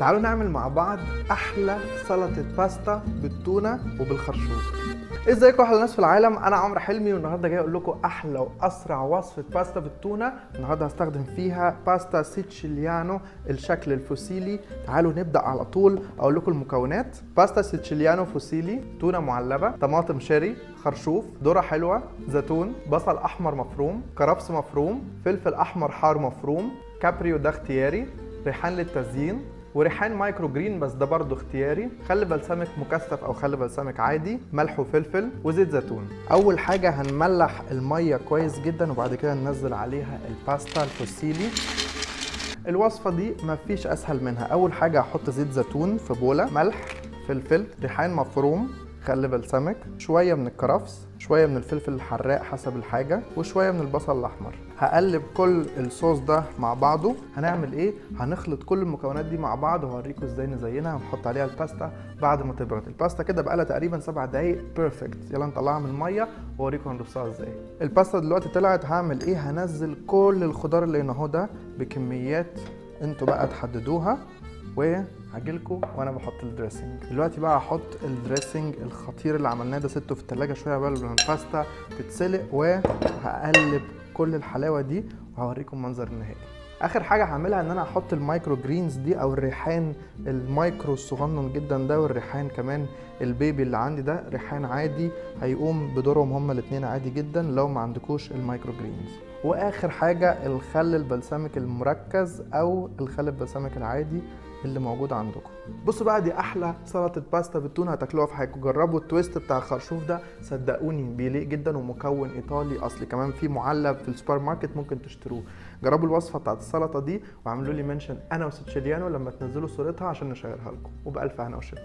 تعالوا نعمل مع بعض احلى سلطة باستا بالتونه وبالخرشوف. ازيكم احلى ناس في العالم؟ انا عمرو حلمي، والنهارده جاي اقول لكم احلى واسرع وصفه باستا بالتونه. النهارده هستخدم فيها باستا سيتشيليانو الشكل ال fusilli. تعالوا نبدا على طول اقول لكم المكونات. باستا سيتشيليانو fusilli: تونه معلبه، طماطم cherry، خرشوف، ذره حلوه، زيتون، بصل احمر مفروم، كرفس مفروم، فلفل احمر حار مفروم، كابريو ده اختياري، ريحان للتزيين، وريحان micro green بس ده برضو اختياري، خل بلسمك مكثف او خل بلسمك عادي، ملح وفلفل، وزيت زيتون. اول حاجة هنملح المية كويس جدا، وبعد كده ننزل عليها الباستا ال fusilli. الوصفة دي مفيش اسهل منها. اول حاجة هحط زيت زيتون في بوله، ملح، فلفل، ريحان مفروم، خل بلسمك، شوية من الكرفس، شوية من الفلفل الحراق حسب الحاجه، وشوية من البصل الاحمر. هقلب كل الصوص ده مع بعضه. هنعمل ايه؟ هنخلط كل المكونات دي مع بعض، وهوريكم ازاي نزينها ونحط عليها الباستا بعد ما تبرد. الباستا كده بقالها تقريبا 7 دقايق، perfect. يلا نطلعها من المية واوريكم هنرصها ازاي. الباستا دلوقتي طلعت. هعمل ايه؟ هنزل كل الخضار اللي هنا اهو ده بكميات انتوا بقى تحددوها، وهجيلكوا وانا بحط ال dressing. دلوقتي بقى هحط ال dressing الخطير اللي عملناه ده، سبته في التلاجة شوية قبل ما الباستا تتسلق، وهقلب كل الحلاوة دي وهوريكم المنظر النهائي. اخر حاجة هعملها ان انا هحط ال micro greens دي، او الريحان المايكرو الصغنن جدا ده، والريحان كمان ال baby اللي عندي ده، ريحان عادي هيقوم بدورهم هما الاتنين عادي جدا لو ما عندكوش ال micro greens. واخر حاجة الخل البلسمك المركز او الخل البلسمك العادي اللي موجود عندكم. بصوا بقى، دي احلى سلطة باستا بالتونه هتاكلوها في حياتكم. جربوا ال twist بتاع الخرشوف ده، صدقوني بيليق جدا، ومكون ايطالي اصلي كمان، في معلب في السوبر ماركت ممكن تشتروه. جربوا الوصفة بتاعت السلطة دي واعملوا لي mention انا وسيتشيليانو لما تنزلوا صورتها عشان نشيرها لكم، وبالف هنا وشفا.